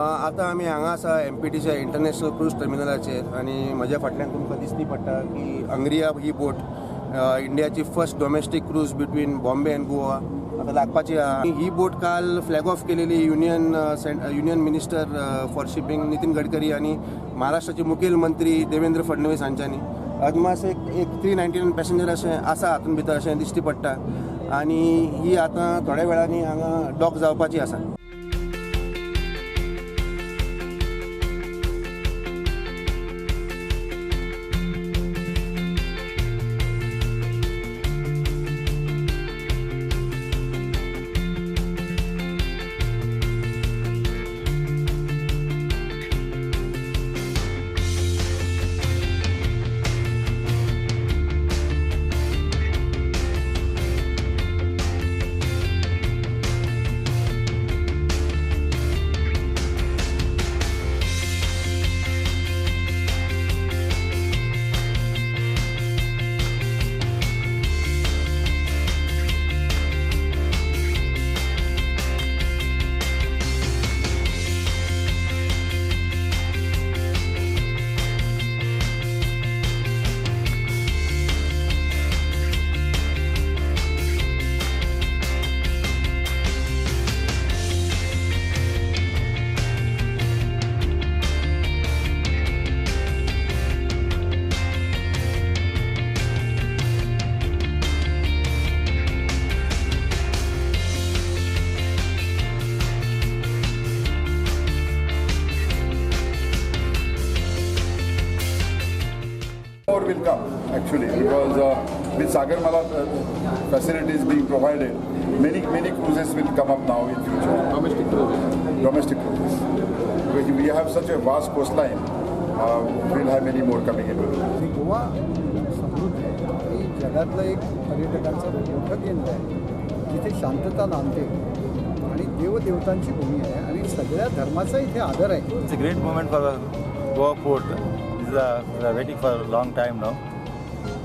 आतां आमी हांगा आसा एमपीटीच्या इंटरनॅशनल क्रूज टर्मिनलाचेर आनी म्हज्या फाटल्यान तुमकां दिसती पडटा की अंग्रिया ही बोट इंडियाची first domestic cruise between Bombay and Goa आतां लागपाची आहा. ही बोट काल फ्लॅग ऑफ केलेली Union Minister for Shipping Nitin Gadkari आनी महाराष्ट्राचे मुखेल मंत्री देवेंद्र फडणवीस हांच्यांनी. अदमास एक एक 399 पॅसेंजर अशें आसा हातूंत भितर अशें दिश्टी पडटा आनी ही आतां थोड्या वेळांनी हांगा डॉक जावपाची आसा. More will come actually because with Sagarmala facilities being provided, many many cruises will come up now in future. Domestic cruises. Domestic cruises. Because we have such a vast coastline, we'll have many more coming in. आणि गोवा समृद्ध आहे, हे जगातलं एक पर्यटकांचं मोठं केंद्र आहे, जिथे शांतता नांदते आणि देवदेवतांची भूमी आहे आणि सगळ्या धर्माचा इथे आदर आहे. It's a great moment for Goa port. This is we are waiting for a long time now.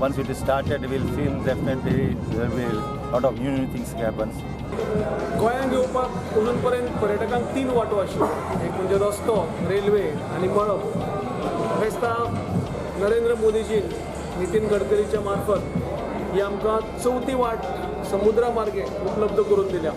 Once it is started, we'll feel definitely there will be a lot of new, new things happens. गोंयांत येवपाक अजून पर्यंत पर्यटकांक तीन वाटो आशिल्ल्यो. एक म्हणजे रस्तो, रेल्वे आनी मळब. म्हाका दिसता नरेंद्र मोदीजीन नितीन गडकरीच्या मार्फत ही आमकां चवथी वाट समुद्रा मार्गे उपलब्ध करून दिल्या.